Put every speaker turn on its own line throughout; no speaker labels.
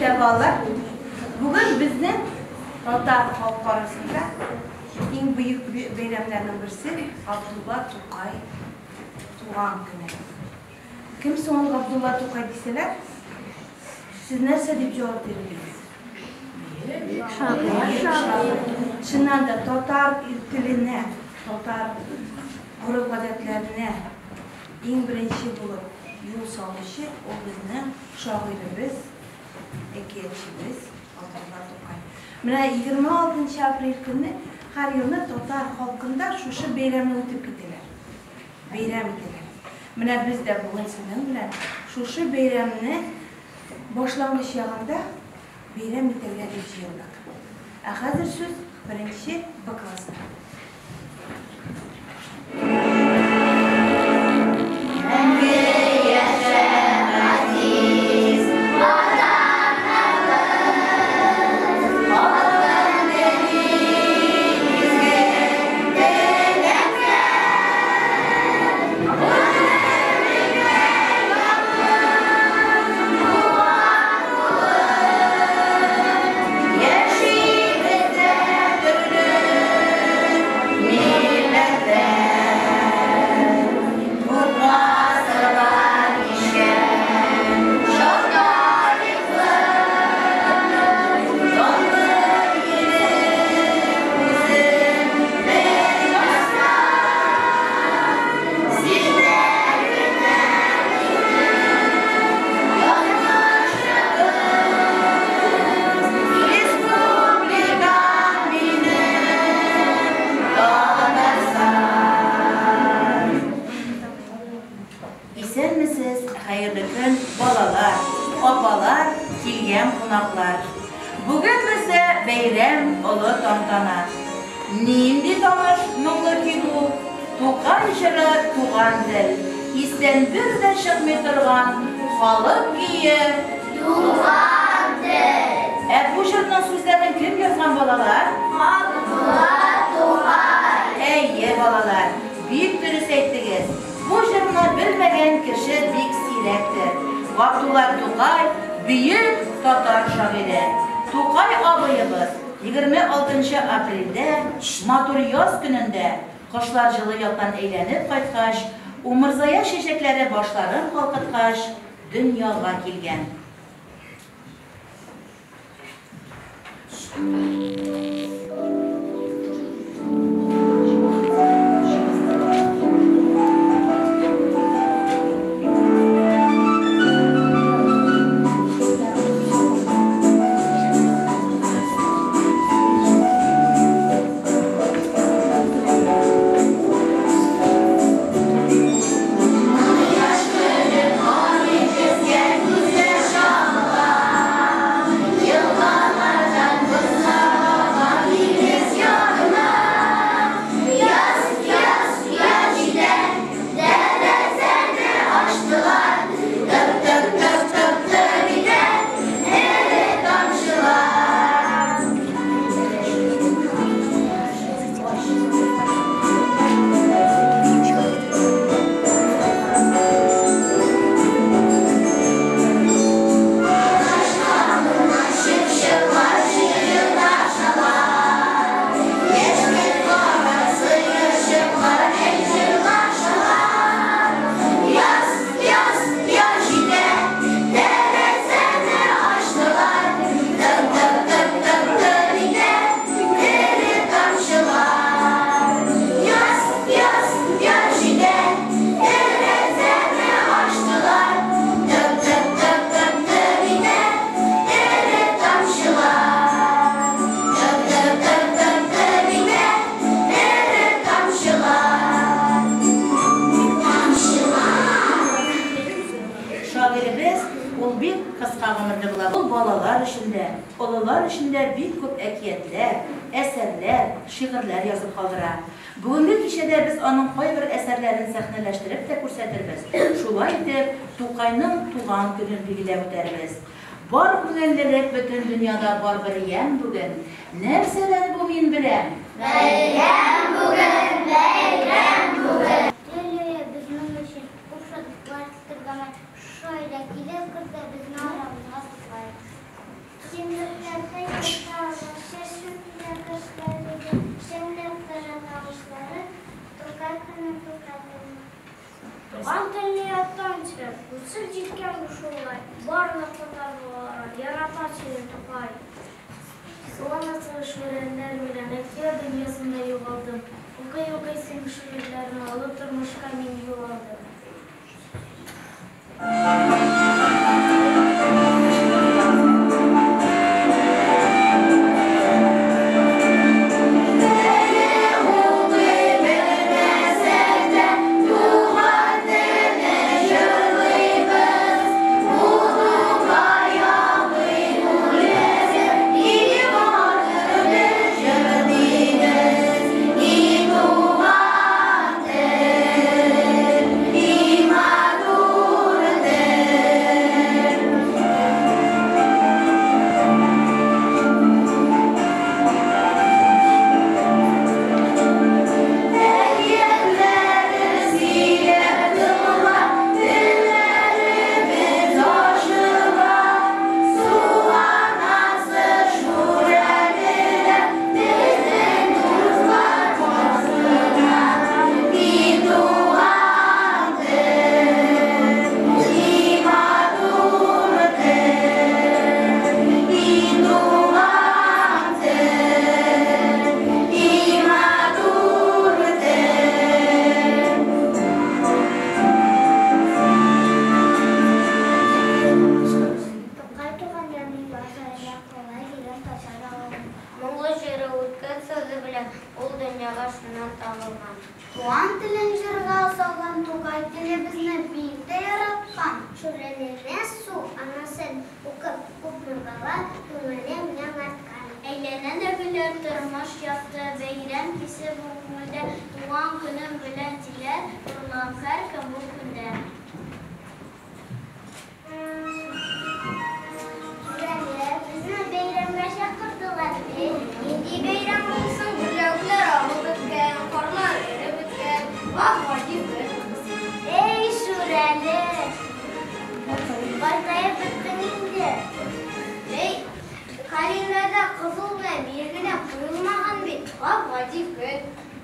Егетләр, балалар, бүген безнең татар халкы арасында иң бөек бәйрәмнәрнең берсе Габдулла Тукай туган көне. Кем соң ул Габдулла Тукай дисәләр, сез нәрсә дип җавап бирер идегез? Шагыйрь. Чыннан да татар теленә, татар гореф-гадәтләренә иң беренче булып юл салучы ул безнең шагыйребез, әкиятчебез Габдулла Тукай. Менә 26 апрель көнне һәр елны татар халкында шушы бәйрәмне үтеп китәләр. Бәйрәм итәләр. Менә без дә бүген сезнең белән шушы бәйрәмне башлангыч ягында бәйрәм итәргә дип җыелдык. Ә хәзер сүз беренче Б класста.
Исәнмесез, хәерле көн, балалар, апалар, килгән кунаклар. Бүген бездә бәйрәм, олы тантана. Нинди таныш моңлы көй бу? Тукай җыры Туган тел. Истән бер дә чыкмый торган халык көе
Туган тел.
Ә бу җырның сүзләрен кем язган, балалар?
Габдулла Тукай.
Әйе, балалар, бик дөрес әйттегез. Бу җырны белмәгән кеше бик сирәктер. Габдулла Тукай бөек татар шагыйре. Тукай абыебыз 26 апрельдә матур яз көнендә кошлар җылы яктан әйләнеп кайткач, умырзая чәчәкләре башларын калкыткач дөньяга килгән. Шагыйребез ул бик кыска гомерле була. Ул балалар өчен дә, олылар өчен дә бик күп әкиятләр, әсәрләр, шигырьләр язып калдыра. Бүгенге кичәдә без аның кайбер әсәрләрен сәхнәләштереп тә күрсәтербез. Шулай итеп, Тукайның туган көнен билгеләп үтәрбез. Бар күңеллелек бөтен дөньяда бар бер ямь бүген. Нәрсәдән бу мин беләм?
Бәйрәм бүген, бәйрәм бүген. Төрле безнең өчен күп шатлыклар китергән шушы айда килеп керде безнең арабызга Тукай.
сине, Тукай. Су анасы шүрәлеләр белән әкият дөньясында югалдым. Укый-укый синең шигырьләрне олы тормышка мин юл алдым.
Тукай туган янның базарында кала дигән татар авылы.
Моңлы җыры, үткен сүзе белән ул дөньяга шуннан танылган.
Туган телен җырга салган Тукай телебезне бик тә яраткан. Шүрәлене су анасын укып күпме бала күңелен яңарткан.
Әйләнә дә гөлләр, тормыш якты, бәйрәм хисе бу күңелдә, туган көнем белән диләр, горурланып һәркем бу көндә.
Шүрәле, безне бәйрәмгә чакырдылар бит. Нинди бәйрәм булсын?
Гөрләвекләр агып беткән, карлар эреп беткән, гап-гади көн.
Эй, Шүрәле! Картаеп беттең инде.
Эй, календарьда кызыл белән билгеләп куелмаган бит, гап-гади көн.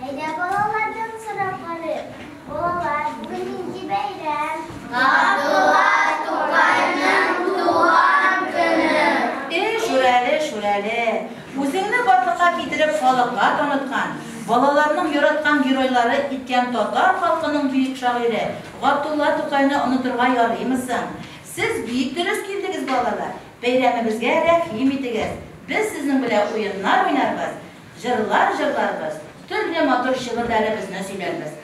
Әйдә балалардан сорап карыйк. Балалар, бүген нинди бәйрәм?
Габдулла
Тукайның туган көне.
Эй, Шүрәле, Шүрәле, үзеңне барлыкка китереп халыкка таныткан, балаларның яраткан геройлары иткән татар халкының бөек шагыйре Габдулла Тукайны онытырга ярыймы соң? Сез бик дөрес килдегез, балалар. Бәйрәмебезгә рәхим итегез. Без сезнең белән уеннар уйнарбыз, җырлар җырларбыз, төрле матур шигырьләребезне сөйләрбез.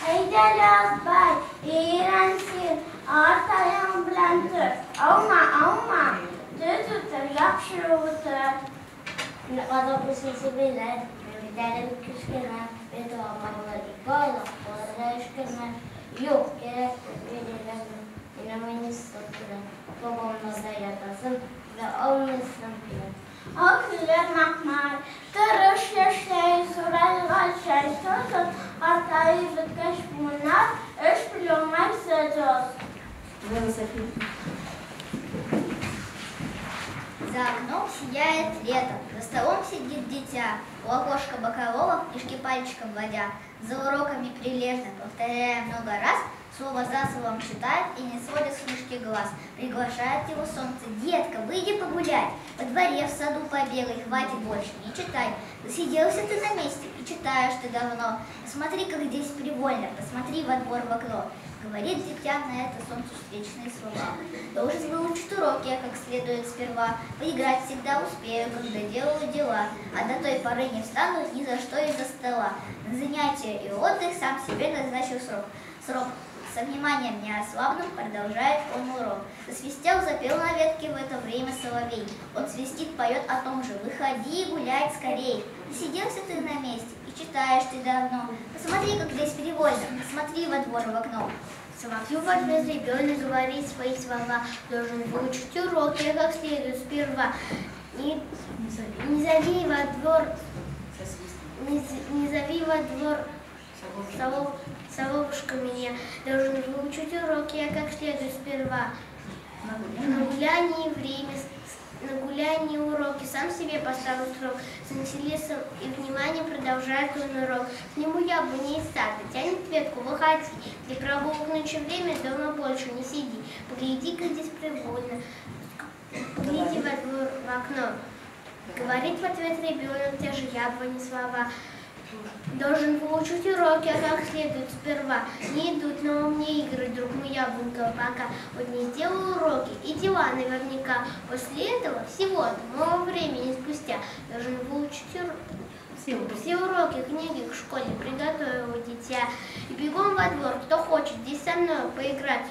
Әйдә әле, Акбай, өйрән син, арт аягың белән тор. Аума, аума, төз утыр, яхшы утыр.
Азак үсенсе белән, бәлем кечкенә, бит алмалы ике айлык, аларда өч кенә. Юк, кирәк биреләме, минем уйныйсым килә. Бабамнарда ятасым вә ауныйсым килә.
Ак гөлләр махмал, тырыш яшәй, зурайгач чәй сосыз, картаеп беткәч буыннар, эш белү уңайсыз.
За окном сияет лето, за столом сидит дитя, у окошка бокового книжки пальчиком водя, за уроками прилежно, повторяя много раз, слово за словом читает и не сводит с книжки глаз. Приглашает его солнце: детка, выйди погулять, во дворе в саду побегай, хватит больше, не читай. Засиделся ты на месте и читаешь ты давно. Посмотри, как здесь привольно, посмотри во двор в окно. Говорит дитя на это солнцу встречные слова. Должен выучить уроки я как следует сперва, поиграть всегда успею, когда делаю дела, а до той поры не встану ни за что из-за стола. На занятия и отдых сам себе назначил срок. Срок со вниманием неослабным продолжает он урок. Засвистел, запел на ветке в это время соловей. Он свистит, поет о том же: выходи гулять скорей. Засиделся ты на месте и читаешь ты давно. Посмотри, как здесь привольно, посмотри во двор в окно.
Соловью в ответ ребенок говорит свои слова. Должен выучить уроки как следует сперва. Не, не зови во двор, не, не зови во двор совушка меня. Должен выучить уроки я как следует сперва. На гулянии время, на гулянии уроки, сам себе поставил срок. С интересом и вниманием продолжает он урок. К нему яблоня из сада тянет ветку, выходи. Для прогулок ночи время, дома больше не сиди. Погляди-ка здесь привольно. окно. Говорит в ответ ребенок те же яблони слова. Должен выучить уроки, а как следует сперва. Не идут на ум мне игры, друг мой, яблонька, пока. Вот не сделал уроки и дела наверняка. После этого всего-то мало времени спустя должен выучить все уроки, книги к школе приготовил дитя. И бегом во двор, кто хочет здесь со мной поиграть.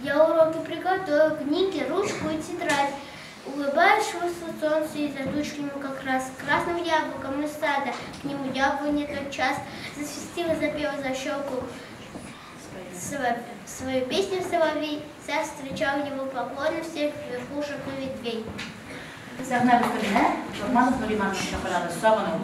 Я уроки приготовил, книги, ручку и тетрадь. Улыбаясь, вышло солнце из-за туч к нему как раз, красным яблоком из сада, к нему яблоня тот час засвистела, запела за щеку свою песню соловей, царь встречал его поклоны всех верхушек и ветвей.
Сәхнә бөтеренә Нурманов Нуриманович чакырабыз. Сагыну.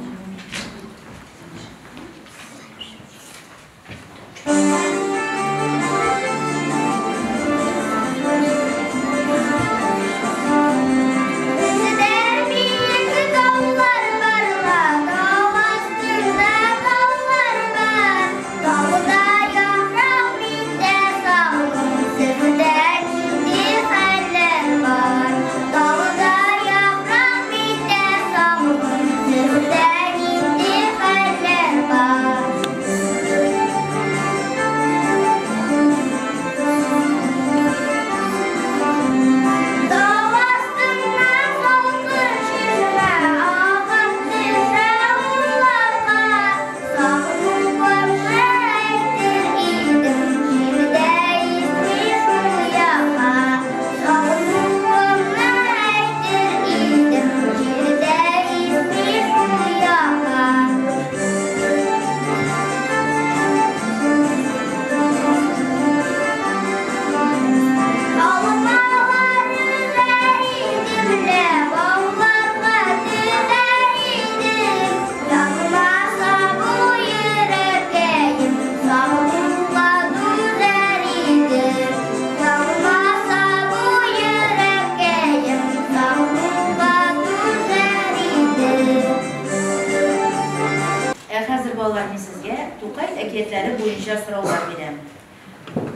Балалар, мин сезгә Тукай әкиятләре буенча сораулар бирәм.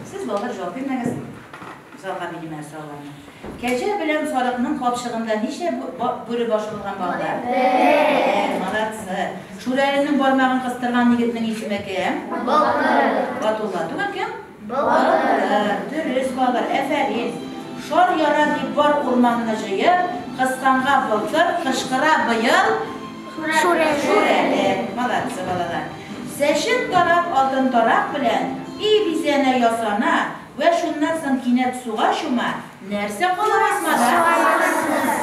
Сез балалар җавап бирмәгез. Залга бирмә сорауларны. Кәҗә белән сарыкның капчыгында ничә бүре башы булган балалар? Бер. Молодцы. Шүрәленең бармагын кыстырган егетнең исеме кем? Батыр. Батулла түгел кем? Батыр. Дөрес балалар, афәрин. Шар яра дип бар урманны җыеп, кысканга былтыр, кычкыра быел. Шүрәле. Молодцы балалар. Сәчен тарап алтын тарак белән и бизәнә ясана вә шуннан соң кинәт суга чума. Нәрсә кала басмада?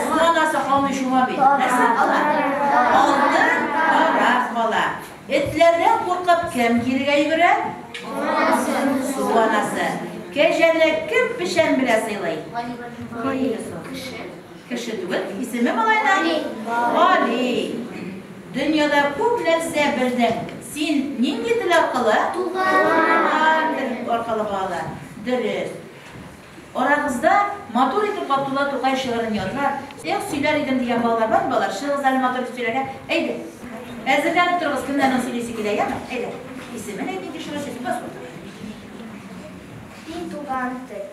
Су анасы калмый чума бит. Нәрсә кала? Алтын тарак кала. Этләрдән куркып кем кирегә йөгерә? Су анасы. Кәҗәне кем печән белән сыйлый? Кеше түгел, исеме малайның? Гали. Дөньяда күп нәрсә белдең. Син нинди тел аркылы? Туган тел аркылы бала. Дөрес. Арагызда матур итеп Габдулла Тукай шигырен ятлап, эх сөйләр идем дигән балалар бар, балалар шигырегез әле матур итеп сөйләргә. Әйдә. Әзерләнеп торыгыз, кемнәрнең сөйлисе килә, яме? Әйдә. Исемен әйт, нинди шигырь сөйлисең, бас.
И туган тел.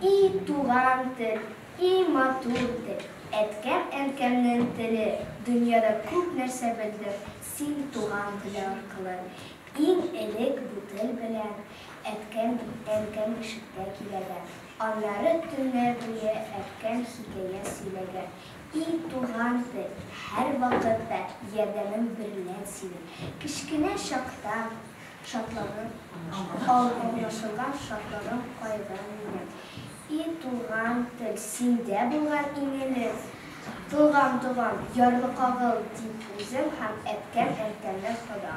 И туган тел, и матур тел. Әткәм әнкәмнең теле, дөньяда күп нәрсә белдем, син туган теле аркылы. Иң элек бу тел белән әткәм әнкәм ишектә киләгән. Аннары төннәр буе әткәм хикәя сөйләгән. И туган тел, һәр вакытта ярдәмем берлән синең. Кечкенә чактан шатлыгым, аңлашылган шатлыгым кайгым минем. И туган тел, синдә булган иң элек. Туган, туган, ярлыкагыл дип үзем һәм әткәм әнкәмнең Хода.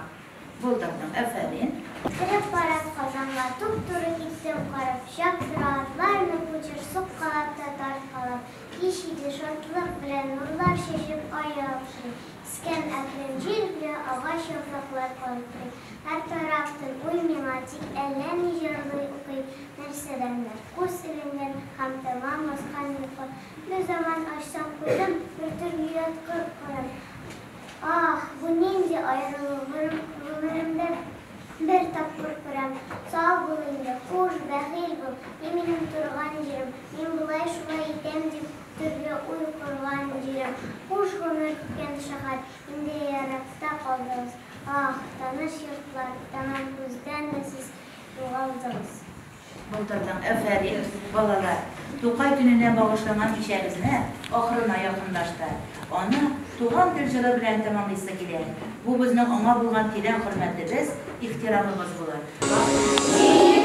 Булдырдың, афәрин.
Кереп барам Казанга, туп-туры киттем карап, чак тора атларны кучер суккалап та тарткалап. Кич иде, шатлык белән нурлар чәчеп ай ялкый. Искән әкрен җил белән агач яфраклар калтырый. Һәр тарафтан уй миңа тик әллә ни җырлый укый. Нәрсәдәндер күз эленгән һәм тәмам баскан йокы. Бер заман ачсам күзем, бер төрле яткыр күрәм. Ах, бу нинди аерылу, гомеремдә бер тапкыр күрәм. Сау бул инде, хуш, бәхил бул, ни минем торган җирем. Мин болай шулай итәм дип төрле Якты уй корган җирем, Хуш гомер иткән шәһәр, Инде еракта калдыгыз. Ах, таныш йортлар, Тәмам күздән дә сез югалдыгыз.
Булдырдың, әфәрин, балалар! Тукай көненә багышланган кичәбезне ахырына якынлашты. Аны Туган тел җыры белән тәмамлыйсы килә. Бу безнең аңа булган тирән хөрмәтебез, ихтирамыбыз булыр.